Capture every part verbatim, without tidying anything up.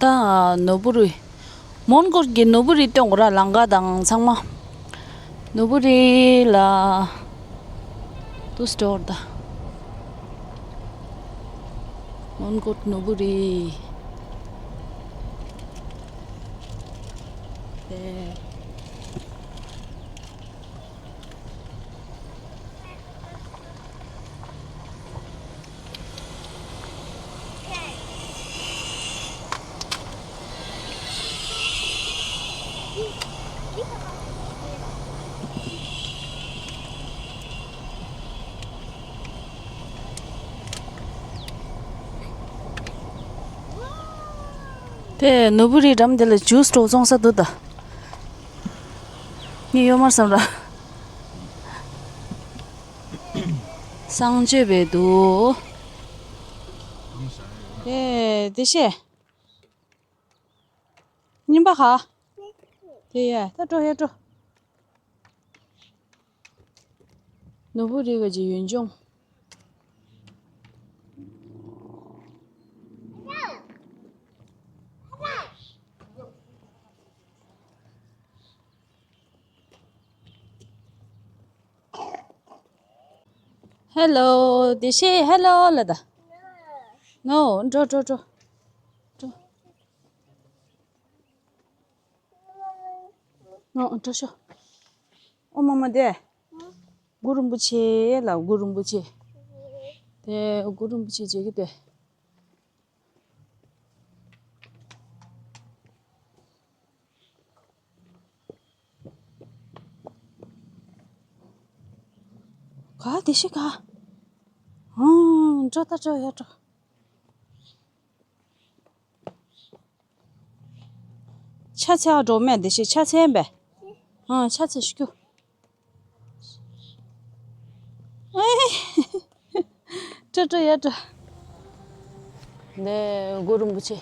ད་ནོར་བུ་རི། མོན་གྷོ་གི་ནོར་བུ་རི་སྟོན་དགོས་ར། ལམ་ཁ་དང་ཚང་མ། ནོར་བུ་རི་ལ། དུ་སྟོར་ད། མོན་གྷོ་ནོར་བུ་རི། དེ། དེ་ནོར་བུ་རིའི་འགྲམ་དེ་ལ་ཇུས་སྤྲོ་བཙོང་ས་འདུག་ད། ངས་གཡོ་མར་བསམ་ར། གསང་སྤྱོད་པའི་འདུག་དེ་དེ་ཤེས། རྙིང་པ་ག་དེ་ཡ་ད་འགྲོ་ཡ་འགྲོ། ནོར་བུ་རི་ག་ཅི་ཡུལ་ལྗོངས། ཧེ་ལོ། དེ་ཤེས་ཧེ་ལོ་ལ་ད། ནོ། འགྲོ་འགྲོ་འགྲོ། འགྲོ། ཨོ་ཨོ་འགྲོ་ཤོག་ཨོ་མ་མ་དེ། གུ་རུ་རིན་པོ་ཆེ་ལ་གུ་རུ་རིན་པོ་ཆེ། དེ་གུ་རུ་རིན་པོ་ཆེ་མཇལ་གི་དེ། ག་དེ་ཤི་ག་ཧང་འགྲོ་ད་འགྲོ་ཡ་འགྲོ། ཆ་ཚེ་འགྲོ་མེད་འདི་ཤི་ཆ་ཚེ་ཡིན་པས། ཨ་ཆ་ཚེ་ཤི་རྒྱུ། ཨེ། སྤྲོ་སྤྲོ་ཡ་སྤྲོ། འདི་གུ་རུ་རིན་པོ་ཆེ།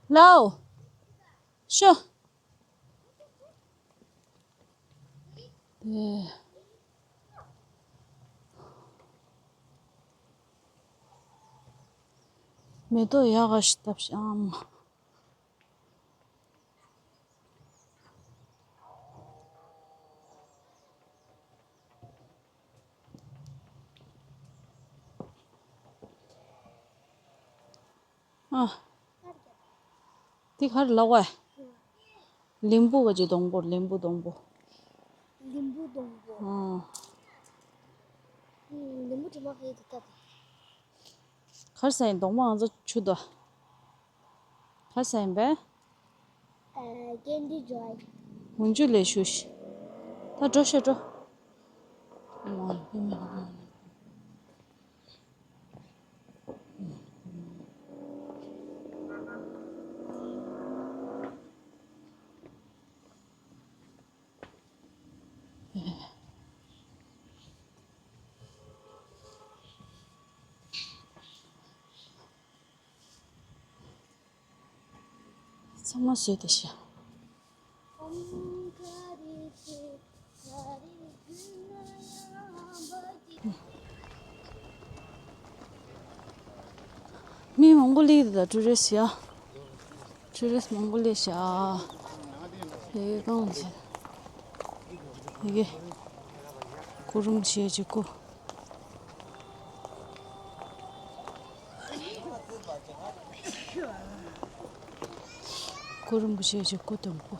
ལའོ། ཤོ། དེ། མེ་ཏོག་ཡག་ག་ཞིག་བཏབ་ཤག་ཨ་མ། ཨ། འདི་ག་རེ་ལབ་པ། ལིམ་བུ་ག་ཅིག་སྡོང་པོ། ལིམ་བུ་སྡོང་པོ། ལིམ་བུ་སྡོང་པོ། ཨ། ལིམ་བུ་དྲི་མ་ཧེ་དུ་ཐབས། གར་སེང་སྡོང་པོ་ང་ཚོ་ཆུ་དོ། གར་སེང་བས། ཨ། Candy Joy། མུན་ཆུ་ལས་ཞུ་ཤི། ད་འགྲོ་ཤོག་འགྲོ། ཚང་མ་བཟོས་ཏེ་ཤ། མི་མང་པོ་སླེབས་འདུག་ཊུ་རི་སི་ཡ། ཊུ་རི་སི་མང་པོ་སླེབས་ཤག་ཨེ་གང་ཟེར། ཡི་གེ། གུ་རུམ་ཞེས་ཀྱི་སྐུ། གུ་རུམ་ཞེས་ཀྱི་སྐུ་དང་སྐུ།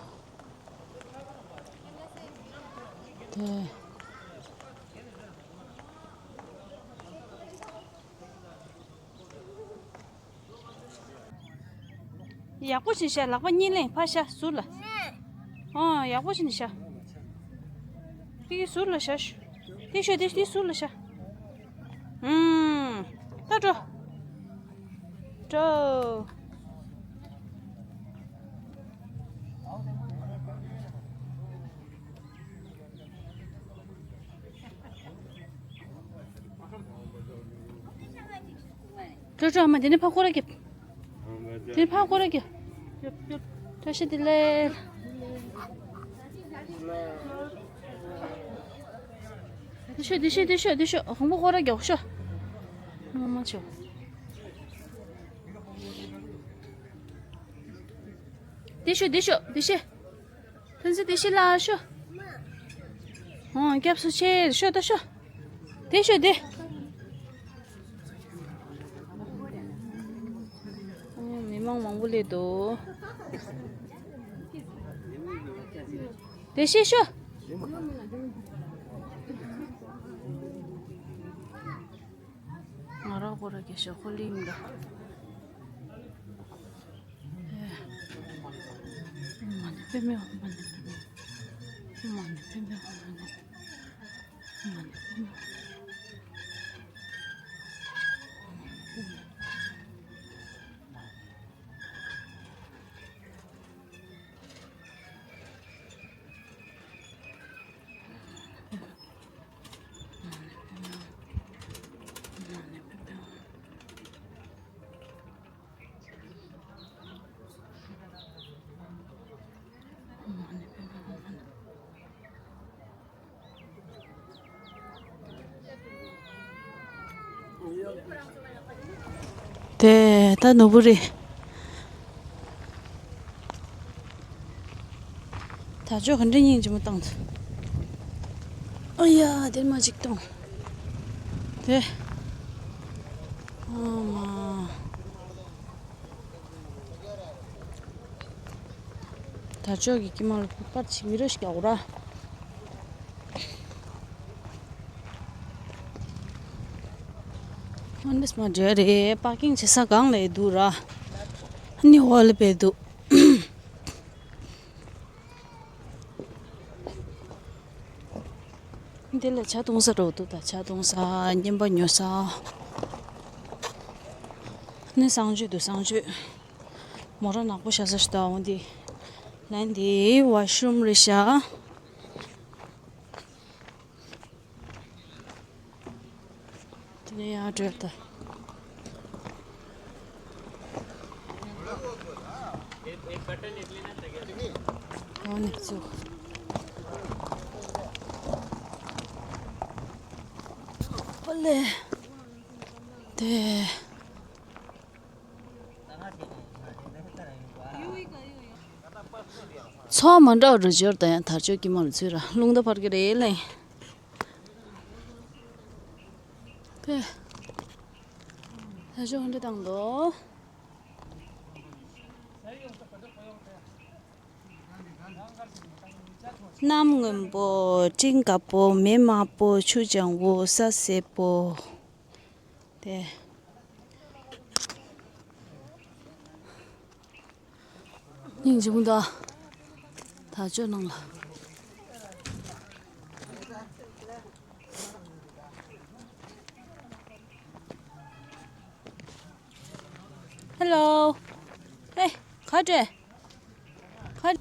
དེ། ཡག་པོ་བྱས་ཤ། ལག་པ་གཉིས་ལེན། ཕར་ཤ་ཟུར་ལ། ཨོ། ཡག་པོ་བྱས་ནས་ཤ། དེ་གི་ཟུར་ལ་ཤ་ཤོ། དེ་ཤོ། དེ་དེ་ཟུར་ལ་ཤ། ཨུམ། ད་འགྲོ། འགྲོ། ཀྲོ་ཀྲོ། ཨ་མ་དེ་ནས་ཕར་སྐོར་ར་རྒྱབ། དེ་ནས་ཕར་སྐོར་ར་རྒྱབ། བཀྲ་ཤིས་བདེ་ལེགས། དེ་ཤོད། དེ་ཤོད། དེ་ཤོད། དེ་ཤོད། དགོང་པོ་སྐོར་ར་རྒྱབ་ཤོག་ངོ་མ་ཆེ། དེ་ཤོད། དེ་ཤོད། དེ་ཤོད། ཐོན་ཟེར། དེ་ཤི་ལ་ཤོ། ཨོ། སྐྱབས་སུ་མཆི། ཤོ་ད་ཤོ། དེ་ཤོ་དེ། ཨོ། མི་མང་མང་པོ་སླེབས་འདུག་དེ་ཤི་ཤོ། ང་རང་ཁོ་ར་གི་ཞོགས་ཁོ་ལིང་ལ། ཨེ། མ་ཎི་པདྨེ་ཧཱུྃ། མ་ཎི་པདྨེ་ཧཱུྃ། མ་ཎི་པདྨེ་ཧཱུྃ། མ་ཎི་པདྨེ་ཧཱུྃ། དེ་ད་ནོར་བུ་རེད། དར་ལྕོག་ག་འདྲ་སྙིང་རྗེ་མོ་བཏང་འདུག་ཨ་ཡ། དེར་མ་ཅིག་བཏང་། དེ། ཨ་མ། དར་ལྕོག་གི་དཀྱིལ་མ་ལ་པར་ཅིག་མི་རོ་ཞིག་རྒྱག་ར། ཨ་འདི་སྨ་འདྲ་རེད། པར་ཀིང་བྱེད་ས་གང་ལས་འདུག་ར། ཨ་ནི་འོག་ལ་བས་འདུག་འདི་ལ་ཇ་འཐུང་ས་འགྲོ་འདུག་ད་ཇ་འཐུང་ས། རྔན་པ་ཉོ་ས། ཨ་ནི་གསང་སྤྱོད་འདུག་གསང་སྤྱོད། མོ་ར་ནག་པོ་ཤ་ས་ཤི་ད་འོང་འདི། ལན་འདི་ཝ་ཤི་རུམ་རེད་ཤག་དེ་ནས་ཡར་བྲོས་ད། གང་ནས་བཙུགས། ཨོ་ལེ། དེ། ཚོགས་མ་འདྲ་བ་རུ་འབྱོར་ད་ཡང་དར་ལྕོག་དཀྱིལ་མ་རུ་ཚུད་ར། རླུང་རྟ་འཕར་གི་རེད་ལེ། ཕེ། ད་ཅོ་འདི་བཏང་དོ། གནམ་སྔོན་པོ། སྤྲིན་དཀར་པོ། མེ་དམར་པོ། ཆུ་ལྗང་གུ། ས་སེར་པོ། དེ། སྙིང་རྗེ་མོ་ད། ད་ཅོ་ནང་ལ། Hello. Hey, ག་འདྲས། ག།